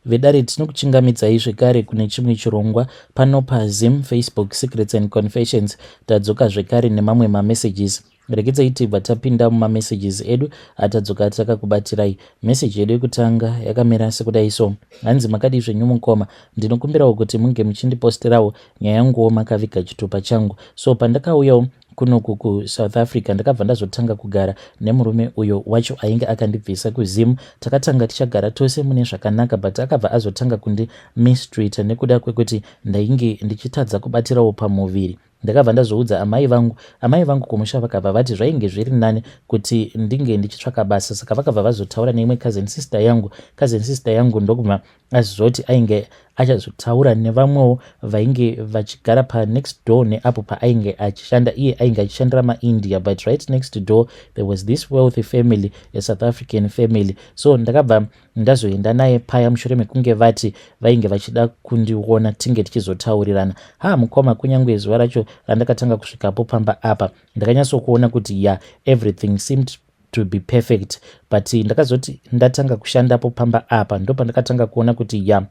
Vedare, tinokuchingamidzai zvekare kune chimwe chirongwa pano paZim Facebook Secrets and Confessions. Tadzoka zvekare nemamwe mamessages. Regedzai tibva tapinda mumamessages edu atadzoka takakubatirai. Meseji yedu yekutanga yakamira sekudai so. Hanzi, "Makadii zvenyu mukoma? Ndinokumbirawo kuti munge muchindiposterawo nyaya yanguwo makaviga chitupa changu. So pandakauyawo kunoku kuSouth Africa, ndakabva ndazotanga kugara nemurume uyo wacho ainge akandibvisa kuZim. Takatanga tichagara tose mune zvakanaka, but akabva azotanga kundimistreata nekuda kwekuti ndainge ndichitadza kubatirawo pamuviri. Ndakabva ndazoudza amai vangu. Amai vangu kumusha vakabva vati zvainge zviri nani kuti ndinge ndichitsvaka basa. Saka vakabva vazotaura neimwe cousin sister yangu. Cousin sister yangu ndokubva azoti ainge achazotaura nevamwewo vainge vachigara panext door neapo paainge achishanda. Iye ainge achishandira maIndia, but right next door there was this wealthy family, a South African family. So ndakabva ndazoenda naye paya mushure mekunge vati vainge vachida kundiona, tinge tichizotaurirana. Ha, mukoma, kunyange zuva racho randakatanga kusvikapo pamba apa, ndakanyatsokuona kuti ya, everything seemed to be perfect. But ndakazoti ndatanga kushandapo pamba apa, ndo pandakatanga kuona kuti ya,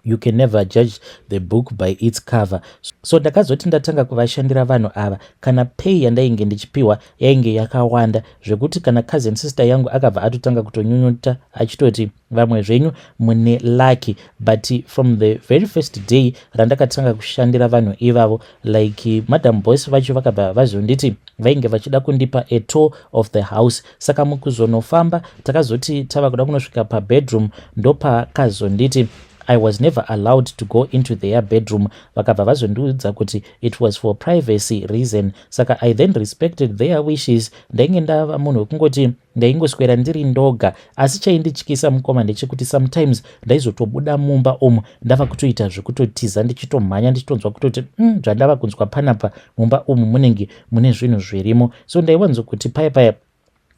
you can never judge the book by its cover. So ndakazoti ndatanga kuvashandira vanhu ava, kana pay yandainge ndichipiwa yainge yakawanda zvekuti kana cousin sister yangu akabva atotanga kutonyunyuta achitoti, 'Vamwe zvenyu mune lucky.' But from the very first day randakatanga kushandira vanhu ivavo, like, madam boss vacho vakabva vazonditi vainge vachida kundipa a tour of the house. Saka mukuzonofamba, takazoti tava kuda kunosvika pabedroom, ndopakazonditi I was never allowed to go into their bedroom. Vakabva vazondiudza kuti it was for privacy reason. Saka I then respected their wishes. Ndainge ndava munhu wekungoti ndaingoswera ndiri ndoga. Asi chaindityisa, mukoma, ndechekuti sometimes ndaizotobuda mumba umu ndava kutoita zvekutotiza, ndichitomhanya, ndichitonzwa kutoti zvandava kunzwa panapa mumba umu munenge mune zvinhu zvirimo." So ndaiwanzokuti paya paya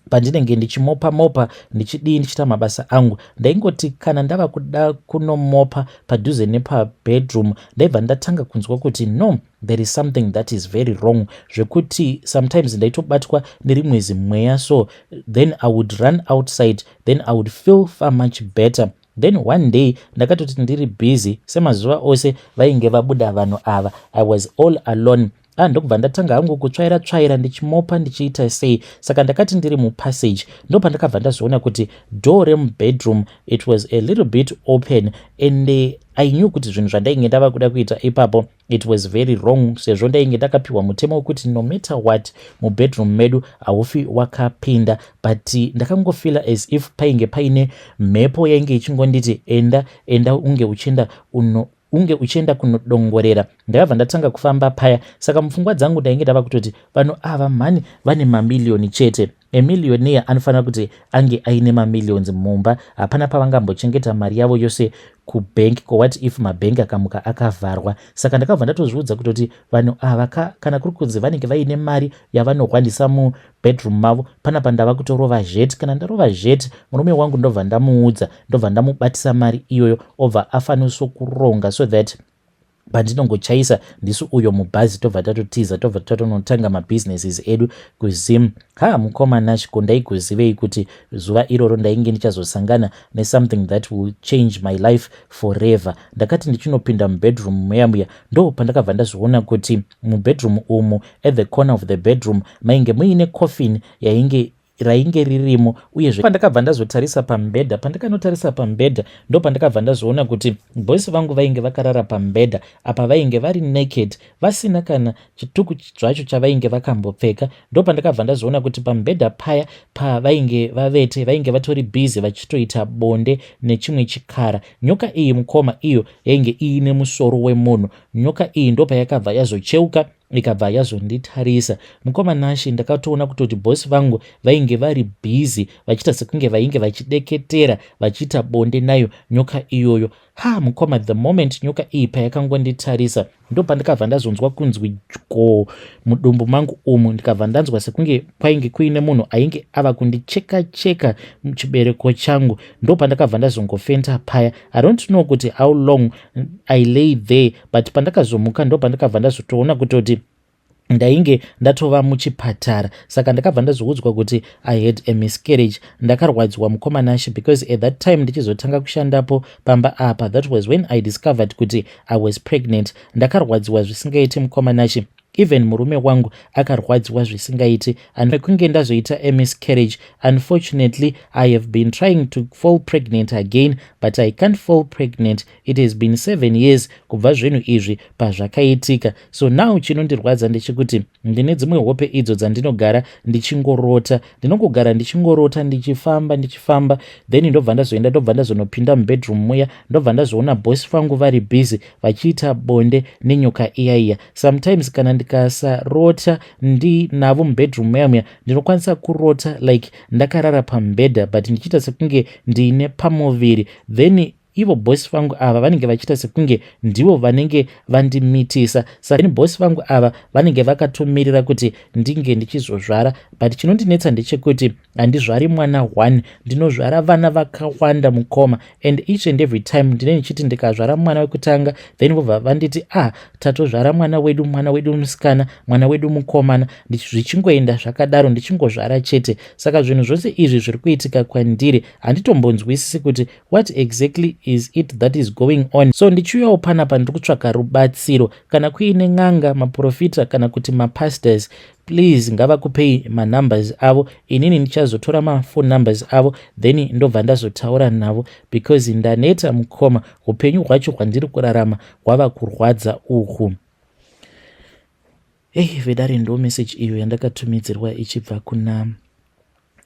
pandinenge ndichimopa mopa, ndichidii, ndichiita mabasa angu, ndaingoti kana ndava kuda kunomopa padhuze nepabedroom, ndaibva ndatanga kunzwa kuti no, there is something that is very wrong, zvekuti sometimes ndaitobatwa nerimwe zimweya. So then I would run outside, then I would feel far much better. Then one day ndakatoti ndiri busy semazuva ose, vainge vabuda vanhu ava, I was all alone. Ah, ndokubva ndatanga hangu kutsvaira tsvaira, ndichimopa, ndichiita sei. Saka ndakati ndiri mupassage, ndopandakabva ndazoona kuti door remubedroom, it was a little bit open, and I knew kuti zvinhu zvandainge ndava kuda kuita ipapo, it was very wrong, sezvo ndainge ndakapiwa mutemo wekuti no matter what, mubedroom medu haufi wakapinda. But ndakangofeela as if painge paine mhepo yainge ichingonditi, "Enda, enda, unge uchienda uno, unge uchienda kunodongorera." Ndakabva ndatanga kufamba paya. Saka mupfungwa dzangu ndainge ndava kutoti vanhu ava mhani vane mamiliyoni chete. Emillionaire anofanira kuti ange aine mamillions mumba. Hapana pavangambochengeta mari yavo yose kubhenki. Ko what if mabhengi akamuka akavharwa? Saka ndakabva ndatozviudza kutoti vanhu ava kana kuri kunzi vanenge vaine mari yavanohwandisa mubedroom mavo, panapa ndava kutorova zhet. Kana ndarova zhet, murume wangu ndobva ndamuudza, ndobva ndamubatisa mari iyoyo, obva afaniso kuronga so that pandinongochaisa ndisu uyo mubhazi, tobva tatotiza, tobva tatonotanga mabusinesses edu kuZim. Ha, mukoma Nash, ko ndaigozivei kuti zuva iroro ndainge ndichazosangana nesomething that will change my life forever? Ndakati ndichinopinda mubedroom muya muya, ndo pandakabva ndazoona kuti mubedroom umu, at the corner of the bedroom, mainge muine coffin yainge rainge ririmo. Uyezve pandakabva ndazotarisa pamubhedha, pandakanotarisa pamubhedha, ndo pandakabva ndazoona kuti bhosi vangu vainge vakarara pamubhedha apa. Vainge vari naked, vasina kana chituku zvacho chavainge vakambopfeka. Ndo pandakabva ndazoona kuti pamubhedha paya pavainge vavete, vainge vatori busy vachitoita bonde nechimwe chikara. Nyoka iyi, mukoma, iyo yainge iine musoro wemunhu. Nyoka iyi ndo payakabva yazocheuka, ikabva yazonditarisa. Mukoma Nashi, ndakatoona kutoti bhosi vangu vainge vari busy vachiita sekunge vainge vachideketera, vachiita bonde nayo nyoka iyoyo. Ha, mukoma, the moment nyoka iyi payakangonditarisa, ndo pandakabva ndazonzwa kunzwi dyo mudumbu mangu umu. Ndikabva ndanzwa sekunge kwainge kuine munhu ainge ava kundicheka cheka chibereko changu. Ndo pandakabva ndazongofenta paya. I don't know kuti how long I lay there, but pandakazomuka, ndo pandakabva ndazotoona kutoti Ndainge ndatova muchipatara, saka ndakabva ndazoudzwa kuti I had a miscarriage. Ndakarwadziwa, mukoma Nashe, because at that time ndichizotanga kushandapo pamba apa, that was when I discovered kuti I was pregnant. Ndakarwadziwa zvisingaiti, mukoma Nashe. Even murume wangu akarwadziwa zvisingaiti mekunge ndazoita a miscarriage. Unfortunately, I have been trying to fall pregnant again, but I can't fall pregnant. It has been 7 years kubva zvinhu izvi pazvakaitika. So now chinondirwadza ndechekuti ndine dzimwe hope idzo dzandinogara ndichingorota. Ndinongogara ndichingorota ndichifamba, ndichifamba, then ndobva ndazoenda, ndobva ndazonopinda mubedroom muya, ndobva ndazoona bosi vangu vari busy vachiita bonde nenyoka iya iya. Sometimes kana ndikasarota ndinavo mubedroom muya muya, ndinokwanisa kurota like ndakarara pamubhedha, but ndichiita sekunge ndine pamuviri. Then ivo bhosi vangu ava vanenge vachiita sekunge ndivo vanenge vandimitisa. Saka bhosi vangu ava vanenge vakatomirira kuti ndinge ndichizozvara, but chinondinetsa ndechekuti handizvari mwana one, ndinozvara vana vakawanda, mukoma. And each and every time ndine ndichiti ndikazvara mwana wekutanga, then vobva vanditi, "Ah, tatozvara mwana wedu, mwana wedu musikana, mwana wedu mukomana." Zvichingoenda zvakadaro, ndichingozvara chete. Saka zvinhu zvose izvi zviri kuitika kwandiri, handitombonzwisisi kuti what exactly is it that is going on. So ndichiuyawo panapa, ndiri kutsvaka rubatsiro. Kana kuine n'anga, maprofita kana kuti mapastors, please ngavakupei manumbers avo. Inini ndichazotora maphone numbers avo, then ndobva ndazotaura navo, because ndaneta, mukoma. Upenyu hwacho hwandiri kurarama hwava kurwadza uhu. Ei vedare, ndo message iyo yandakatumidzirwa ichibva kuna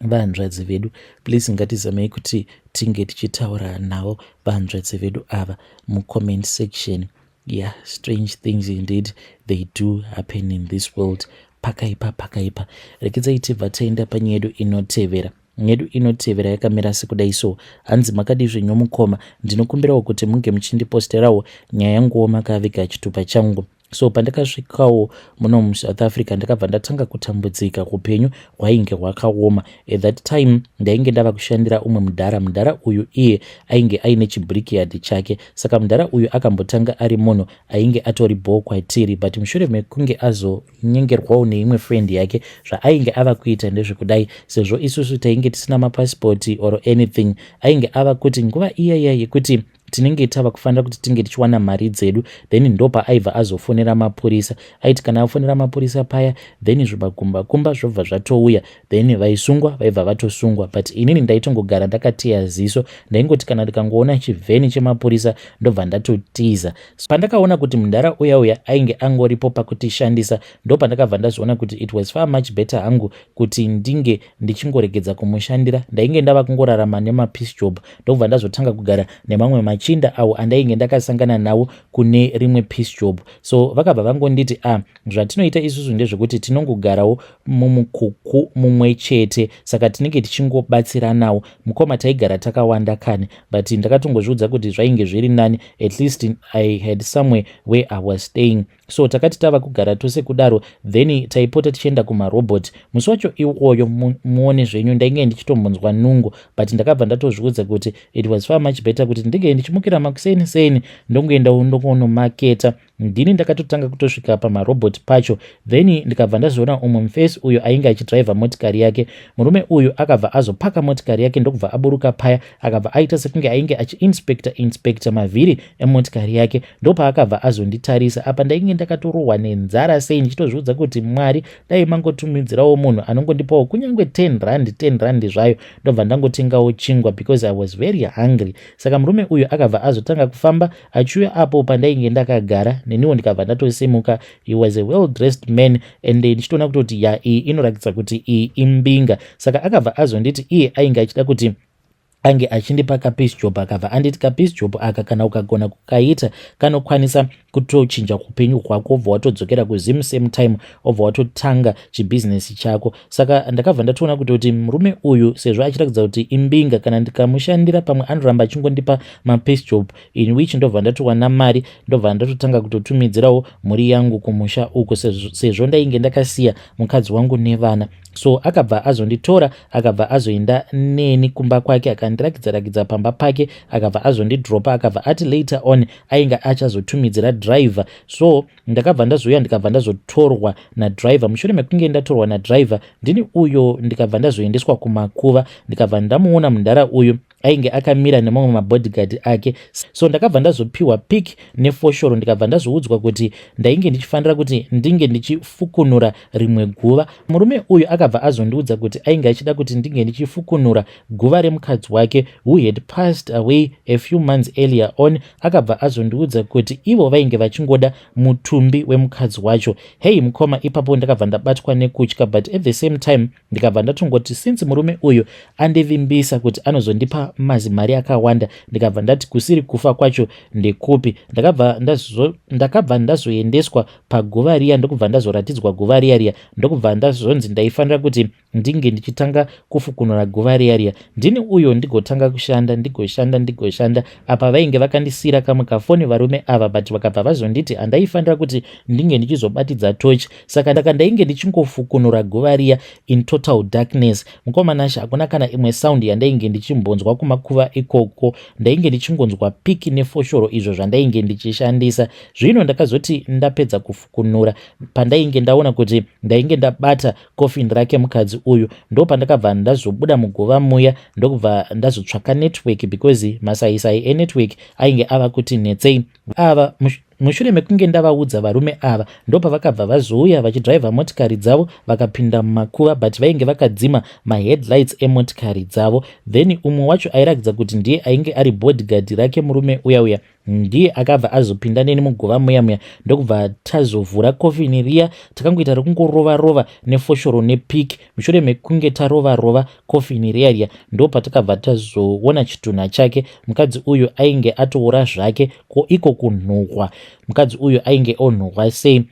vahanzvadzi vedu. Please ngatizamei kuti tinge tichitaura navo vahanzvadzi vedu ava mucomment section. Yeah, strange things indeed, they do happen in this world. Pakaipa, pakaipa. Rekedzai tibva taenda panyaya yedu inotevera. Yedu inotevera yakamira sekudai so. Hanzi, "Makadi zvenyu, mukoma? Ndinokumbirawo kuti munge muchindiposterawo nyaya yanguwo makaviga chitupa changu. So pandakasvikawo muno muSouth Africa, ndakabva ndatanga kutambudzika. Upenyu hwainge hwakaoma. At that time ndainge ndava kushandira umwe mudhara. Mudhara uyu iye ainge aine chibrickyard chake. Saka mudhara uyu akambotanga ari munhu ainge atori bho kwatiri, but mushure mekunge azonyengerwawo neimwe friend yake, zvaainge ava kuita ndezvekudai: sezvo isusu tainge tisina mapasipoti or anything, ainge ava kuti nguva iyaiya yekuti tinenge tava kufanira kuti tinge tichiwana mari dzedu, then ndopaaibva azofonera mapurisa. Aiti kana afonera mapurisa paya, then zvimagumbakumba zvobva zvatouya, then vaisungwa vaibva vatosungwa. But inini ndaitongogara ndakateya ziso. Ndaingoti kana ndikangoona chivheni chemapurisa, ndobva ndatotiza. Pandakaona kuti mundara uya uya ainge angoripo pakutishandisa, ndopandakabva ndazoona kuti it was far much better hangu kuti ndinge ndichingoregedza kumushandira. Ndainge ndava kungorarama nemapiece job. Ndobva ndazotanga kugara nemamwe machinda awo andainge ndakasangana nawo kune rimwe piece job. So vakabva vangonditi, "A ah, zvatinoita isusu ndezvekuti tinongogarawo mumukuku mumwe chete, saka tinenge tichingobatsiranawo." Mukoma, taigara takawanda kani, but ndakatongozviudza kuti zvainge zviri nani. At least I had somewhere where I was staying. So takati tava kugara tose kudaro, then taipota tichienda kumarobot. Musi wacho iwoyo, muone zvenyu, ndainge ndichitombonzwa nungo, but ndakabva ndatozviudza kuti it was far much better kuti ndinge ndichimukira makuseni seni, ndongoendawo ndokonomaketa. Ndini ndakatotanga kutosvika pamarobot pacho. Then ndikabva ndazoona umwe mufesi uyo ainge achidhiraivha motikari yake. Murume uyu akabva azopaka motikari yake, ndokubva aburuka paya. Akabva aita sekunge ainge achiinspecta inspecta mavhiri emotikari yake. Ndopaakabva azonditarisa. Apa ndainge ndakatorohwa nenzara sei, ndichitozviudza kuti, "Mwari, dai mangotumidzirawo munhu anongondipawo kunyange 10 rand, 10 rand zvayo, ndobva ndangotengawo chingwa, because I was very hungry." Saka murume uyu akabva azotanga kufamba achiuya apo pandainge ndakagara. Neniwo ndikabva ndatosimuka. He was a well dressed man, and ndichitoona kutoti, ya, iyi inoratidza kuti iyi imbinga. Saka akabva azonditi iye ainge achida kuti ange achindipa kapiece job. Akabva anditi, "Kapiece job aka, kana ukagona kukaita, kanokwanisa kutochinja upenyu hwako, obva watodzokera kuZim same time, obva watotanga chibhizinesi chako." Saka ndakabva ndatoona kuti murume uyu, sezvo achiratidza kuti imbinga, kana ndikamushandira, pamwe anoramba achingondipa mapiece job, in which ndobva ndatowana mari, ndobva ndatotanga kutotumidzirawo mhuri yangu kumusha uko, sezvo ndainge ndakasiya mukadzi wangu nevana. So akabva azonditora, akabva azoenda neni kumba kwake, akandirakidza rakidza pamba pake, akabva azondidropa, akabva ati later on ainge achazotumidzira driver. So ndakabva ndazouya, ndikabva ndazotorwa nadriver. Mushure mekunge ndatorwa nadriver, ndini uyo ndikabva ndazoendeswa kumakuva, ndikabva ndamuona mundara uyu ainge akamira nemamwe mabodyguard ake. So ndakabva ndazopiwa pick nefoshoro, ndikabva ndazoudzwa kuti ndainge ndichifanira kuti ndinge ndichifukunura rimwe guva. Murume uyu akabva azondiudza kuti ainge achida kuti ndinge ndichifukunura guva remukadzi wake who had passed away a few months earlier on. Akabva azondiudza kuti ivo vainge vachingoda mutumbi wemukadzi wacho. Hei mukoma, ipapo ndakabva ndabatwa nekutya, but at the same time ndikabva ndatongoti since murume uyu andivimbisa kuti anozondipa mazimari akawanda, ndikabva ndati kusiri kufa kwacho ndekupi? Ndakabva ndazoendeswa paguva riya, ndokubva ndazoratidzwa guva riya riya, ndokubva ndazonzi ndaifanira kuti ndinge ndichitanga kufukunura guva riya riya. Ndini uyo ndigotanga kushanda, ndigoshanda, ndigoshanda. Apa vainge vakandisiyira kamwe kafoni varume ava, but vakabva vazonditi handaifanira kuti ndinge ndichizobatidza tochi. Saka ndaka ndainge ndichingofukunura guva riya in total darkness. Mukoma Nashe, hakuna kana imwe sound yandainge ndichimbonzwa kumakuva ikoko. Ndainge ndichingonzwa piki nefoshoro, izvo zvandainge ndichishandisa. Zvino ndakazoti ndapedza kufukunura, pandainge ndaona kuti ndainge ndabata coffin rake mukadzi uyu, ndo pandakabva ndazobuda muguva muya, ndokubva ndazotsvaka network, because masaisai enetwork ainge ava kuti netsei ava. Mushure mekunge ndavaudza varume ava, ndopavakabva vazouya vachidhiraivha motikari dzavo, vakapinda mumakuva, but vainge vakadzima maheadlights emotikari dzavo. Then umwe wacho airatidza kuti ndiye ainge ari bodyguard rake murume uya uya, ndiye akabva azopinda neni muguva muya muya, ndokubva tazovhura kofini riya. Takangoita rekungorova rova nefoshoro nepiki. Mushure mekunge tarova rova kofini riya riya, ndo patakabva tazoona chitunha chake. Mukadzi uyu ainge atoora zvake. Ko iko kunhuhwa, mukadzi uyu ainge onhuhwa sei!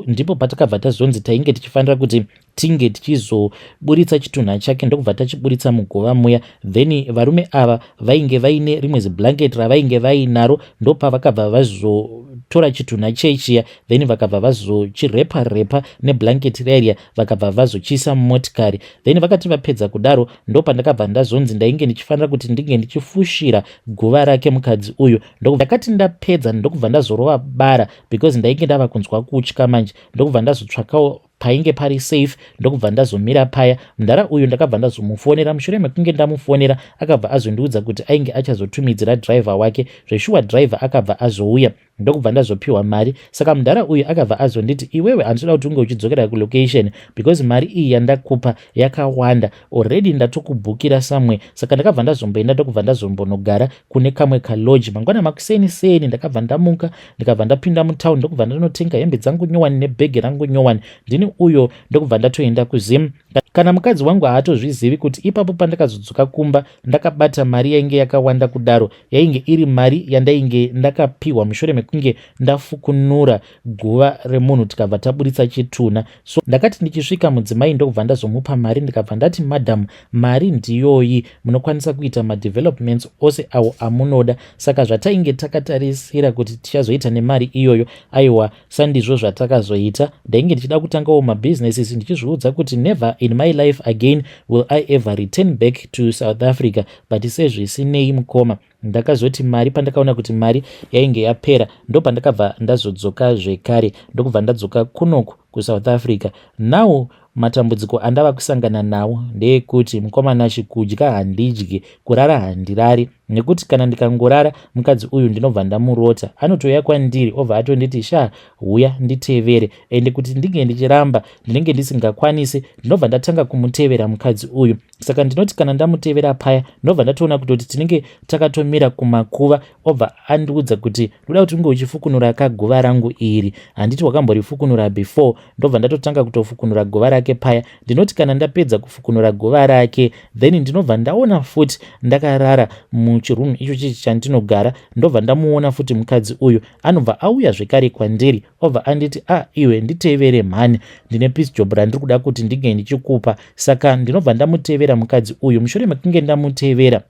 Ndipo patakabva tazonzi tainge tichifanira kuti tinge tichizoburitsa chitunha chake, ndokubva tachiburitsa muguva muya. Then varume ava vainge vaine rimwe ziblanket ravainge vainaro, ndopavakabva vazotora chitunha chechiya, then vakabva vazochirepa repa neblanket riya, vakabva vazochiisa mumotikari. Then vakati vapedza kudaro, ndopandakabva ndazonzi ndainge ndichifanira kuti ndinge ndichifushira guva rake mukadzi uyu. Ndakati ndapedza, ndokubva ndazorova bara, because ndainge ndava kunzwa kutya manje. Ndokubva ndazotsvakawo painge pari safe, ndokubva ndazomira paya. Mundara uyu ndakabva ndazomufonera. Mushure mekunge ndamufonera, akabva azondiudza kuti ainge achazotumidzira dhiraivha wake. Zveshuwa, dhiraivha akabva azouya, ndokubva ndazopiwa mari. Saka mudhara uyu akabva azonditi, "Iwewe, handinoda kuti unge uchidzokera kulocation, because mari iyi yandakupa yakawanda already, ndatokubhukira somewhere." Saka ndakabva ndazomboenda, ndokubva ndazombonogara kune kamwe kalodge. Mangwana makuseni seni ndakabva ndamuka, ndikabva ndapinda mutown, ndokubva ndanotenga hembe dzangu nyowani nebhegi rangu nyowani. Ndini uyo ndokubva ndatoenda kuZim. Kana mukadzi wangu haatozvizivi kuti ipapo pandakazodzoka kumba ndakabata mari yainge yakawanda kudaro. Yainge iri mari yandainge ndakapiwa mushure mekunge ndafukunura guva remunhu, tikabva taburitsa chitunha. So ndakati ndichisvika, mudzimai ndokubva ndazomupa mari, ndikabva ndati, "Madam, mari ndiyoyi, munokwanisa kuita madevelopments ose awo amunoda." Saka zvatainge takatarisira kuti tichazoita nemari iyoyo, aiwa, sandizvo zvatakazoita. Ndainge ndichida kutangawo mabusinesses, ndichizviudza kuti never in my life again will I ever return back to South Africa. But sezvisinei, mukoma, ndakazoti mari, pandakaona kuti mari yainge yapera, ndo pandakabva ndazodzoka zvekare, ndokubva ndadzoka kunoku kuSouth Africa. Now matambudziko andava kusangana nawo ndeekuti, mukoma Nashe, kudya handidyi, kurara handirari, nekuti kana ndikangorara, mukadzi uyu ndinobva ndamurota. Anotouya kwandiri, obva atonditi, "Sha, huya nditevere." Ende kuti ndinge ndichiramba, ndinenge ndisingakwanisi. Ndinobva ndatanga kumutevera mukadzi uyu. Saka ndinoti kana ndamutevera paya, ndinobva ndatoona kutoti tinenge takatomira kumakuva, obva andiudza kuti, "Ndoda kuti unge uchifukunura kaguva rangu iri, handiti wakamborifukunura before?" Ndobva ndatotanga kutofukunura guva rake paya. Ndinoti kana ndapedza kufukunura guva rake, then ndinobva ndaona futi ndakarara muchirumu icho chichi chandinogara, ndobva ndamuona futi mukadzi uyu. Anobva auya zvekare kwandiri, obva anditi, "A ah, iwe, nditevere mhani, ndine piece job randiri kuda kuti ndinge ndichikupa." Saka ndinobva ndamutevera mukadzi uyu. Mushure mekunge ndamutevera,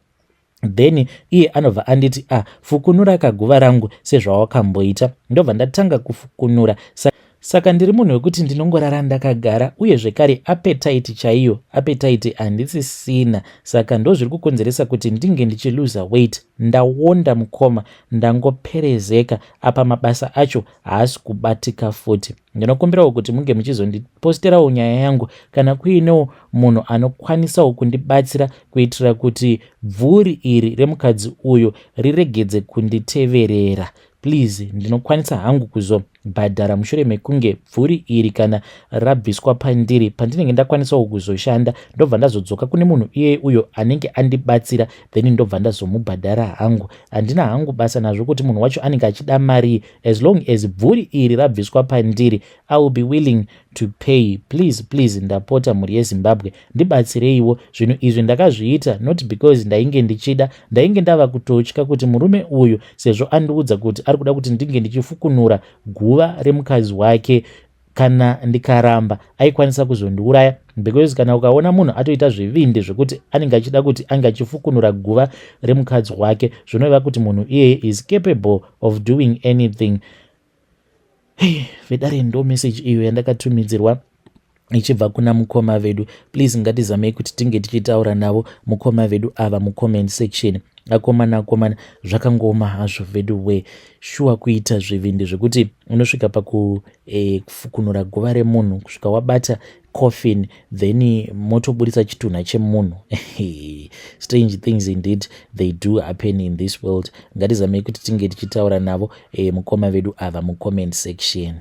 then iye anobva anditi, "Ah, fukunura kaguva rangu sezvawakamboita." Ndobva ndatanga kufukunura. Saka ndiri munhu wekuti ndinongorara ndakagara uye zvekare appetite chaiyo, appetite handisisina. Saka ndozviri kukonzeresa kuti ndinge ndichiluza weight. Ndawonda mukoma, ndangoperezeka apa mabasa acho haasi kubatika futi. Ndinokumbirawo kuti munge muchizondiposterawo nyaya yangu kana kuinewo munhu anokwanisawo kundibatsira kuitira kuti bvuri iri remukadzi uyu riregedze kunditeverera. Please, ndinokwanisa hangu kuzobhadhara mushure mekunge bvuri iri kana rabviswa pandiri, pandinenge ndakwanisawo kuzoshanda, ndobva ndazodzoka kune munhu iyeye uyo anenge andibatsira, then ndobva ndazomubhadhara hangu. Handina hangu basa nazvo kuti munhu wacho anenge achida mari. As long as bvuri iri rabviswa pandiri, I will be willing to pay. Please, please, ndapota mhuri yeZimbabwe, ndibatsireiwo. Zvinhu izvi ndakazviita not because ndainge ndichida, ndainge ndava kutotya kuti murume uyu, sezvo andiudza kuti ari kuda kuti ndinge ndichifukunura guva remukadzi wake, kana ndikaramba aikwanisa kuzondiuraya, because kana ukaona munhu atoita zvivindi zvekuti anenge achida kuti ange achifukunura guva remukadzi wake, zvinoreva kuti munhu iyeye is capable of doing anything. Hey, vedare, ndo message iyo yandakatumidzirwa ichibva kuna mukoma vedu. Please, ngatizamei kuti tinge tichitaura navo mukoma vedu ava mucomment section. Akomana, akomana, zvakangoma hazvo vedu we. Shuwa, kuita zvivindi zvekuti unosvika pakufukunura guva remunhu kusvika wabata coffin, then motoburisa chitunha chemunhu. Strange things indeed, they do happen in this world. Ngatizamei kuti tinge tichitaura navo mukoma vedu ava mucomment section.